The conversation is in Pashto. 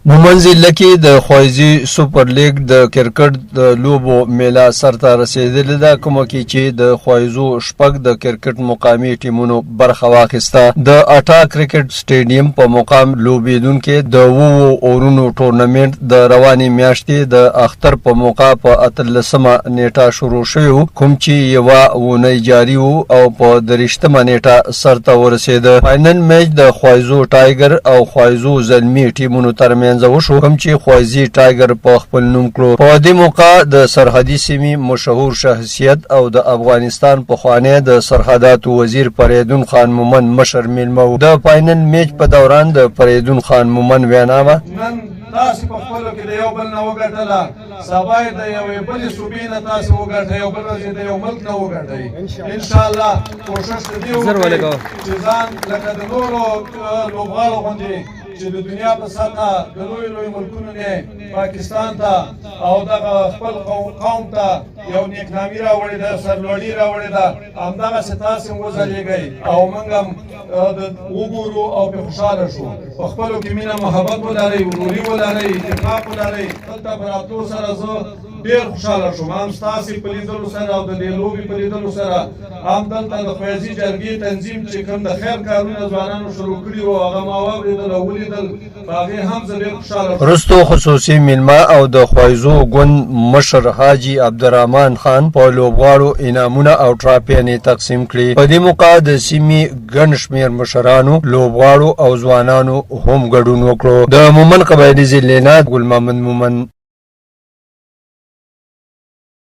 مومند ضلع کې د خوایزي سوپر لیګ د کرکټ د لوبو میله سرته رسېدلې ده، کومه کې چې د خوایزو شپږ د کرکټ مقامي ټیمونو برخه واخیسته. د اټا کرکټ سټیډیم په مقام لوبېدونکی د 7 اورونو ټورنمنټ د روانې میاشتې د اختر په موقع په 18مه نیټه شروع شوی و، کوم چې یوه اونۍ جاري و او په 23مه نیټه سرته ورسېده. فاینل میچ د خوایزو ټایګر او خوایزو زلمی ټیمونو ترمنځ وشو، کوم چې خوایزي ټایګر په خپل نوم کړو. په دې موقع د سرحدي سیمې مشهور شخصیت او د افغانستان پخوانی د سرحداتو وزیر فریدون خان مومند مشر میلمه و. د فاینل میچ په دوران د فریدون خان مومند وینا وه: نن تاسو په خپلو کې د یو بل نه وګټله، سبا یې د یوې بلې صوبې نه تاسو وګټئ او بل ورځ یې د یو ملک نه وګټئ. انشاءالله کوشش د دې وکړئ چې ځان لکه د نورو لوبغاړو غوندې چې د دنیا په سطح د لوی لوی ملکونو نه پاکستان ته او دغه خپل قوم ته یو نیکنامي راوړې ده، سرلوړي راوړې ده، همدغسې تاسې هم وځلېږئ او موږ هم وګورو او پرې خوشحاله شو. په خپلو کې مینه محبت ولرئ، وروري ولرئ، اتفاق ولرئ. دلته په راتلو سره زه ډېر خوشحاله شوم، هم ستاسې په لیدلو سره او د دې لوبې په لیدلو سره، هم دلته د خویزي جرګې تنظیم چې کوم د خیر کارونه ځوانانو شروع کړي وو، هغه ما واورېدل او ولیدل، په هغې هم زه ډېر خوشحاله شوم. وروستو خصوصي میلمه او د خوایزو ګوند مشر حاجي عبدالرحمن خان په لوبغاړو انعامونه او ټرافیانې تقسیم کړې. په دې موقع د سیمې ګڼ شمېر مشرانو، لوبغاړو او ځوانانو هم ګډون وکړو. د مومند قبایلي ضلعې نه ګل محمد مومند.